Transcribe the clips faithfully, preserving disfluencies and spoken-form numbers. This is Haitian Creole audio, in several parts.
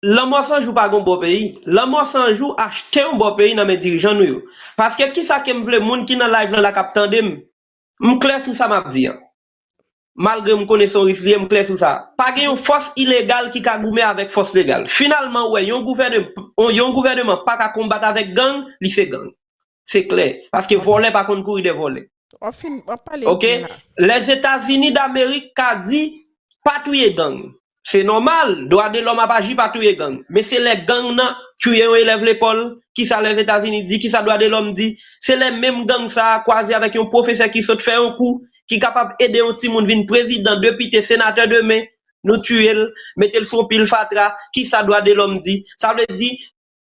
Lanmò San Jou pa gon bò peyi. Lanmò San Jou achte yon bò peyi nan men dirijan nou yo. Paske kisa ke m vle moun ki nan live lan la k ap tande m? M klè sou sa m ap di an. Malgre m konnen se yon risk li ye, m klè sou sa. Pa gen yon fòs ilegal ki ka goumen avèk fòs legal. Finalman, ou wè, yon gouvène-, yon gouvèneman pa ka konbat avèk gang, li se gang. Se klè. Paske vòlè pa konn kouri dè vòlè. W ap fin, w ap pale Ok? byen la. Lèzetazini Damerik ka di pa touye gang. Se nòmal, dwa de lòm ap aji pa touye gang. Men se lè gang nan touye yon elèv lekòl, kisa Lèzetazini di, kisa dwa de lòm di. Se lè menm gang sa a kwaze avèk yon pwofesè ki sot fè yon kou, ki kapab ede yon timoun vin prezidan, depite, senatè demen, nou touye l, mete l sou yon pil fatra, kisa dwa de lòm di. Sa vle di,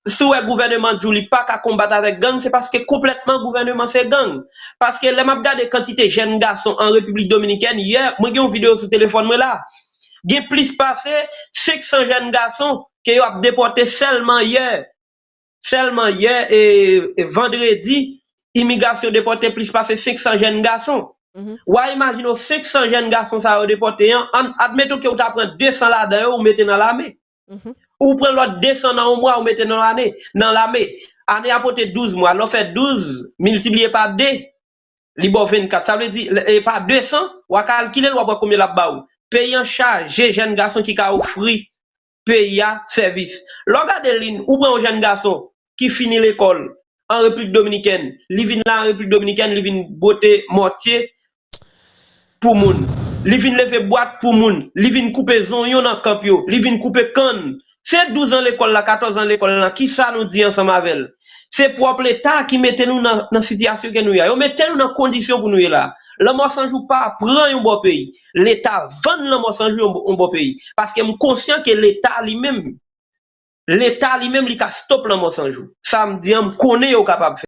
si w wè gouvèneman di w li pa ka konbat avèk gang, se paske konplètman gouvèneman se gang. Paske lè m ap gade kantite jèn gason an Repiblik Dominikèn, yè, mwen gen yon videyo sou telefòn mwen la. Gen plis pase senk san jèn gason ke yo ap depòte sèlman yè. Sèlman yè, e, e, vandredi, imigrasyon depòte plis pase senk san jèn gason. W a imajine w senk san jèn gason sa yo depòte an, an, admeton ke w ta pran de san ladan yo, ou mete nan lame. Ou pran lòt de san nan yon mwa, ou mete nan lane, nan lame. Ane a pote douz mwa, lè w fè douz miltipliye pa de, li ba w vennkat. Sa vle di, e pa de san, w a kalkile l, w a wè konbyen l ap ba w. Peyi an chaje jèn gason ki ka ofri peyi a sèvis. Lè w gade Lynn, ou pran yon jèn gason ki fini lekòl an Repiblik Dominikèn, li vin la an Repiblik Dominikèn, li vin bwote mòtye pou moun, li vin leve bwat pou moun, li vin koupe zonyon nan kanp yo, li vin koupe kann. Se douz an lekòl la, katòz an lekòl la, kisa nou di ansanm avè l? Se pwòp Leta ki mete nou nan, nan sitiyasyon ke nou ye a. Yo mete nou nan kondisyon pou nou ye la. Lanmò San Jou pa pran yon bò peyi. Leta vann Lanmò San Jou yon, yon bò peyi. Paske m konsyan ke Leta li menm, Leta li menm li ka stop Lanmò San Jou. Sa m di an, m konnen yo kapab fè.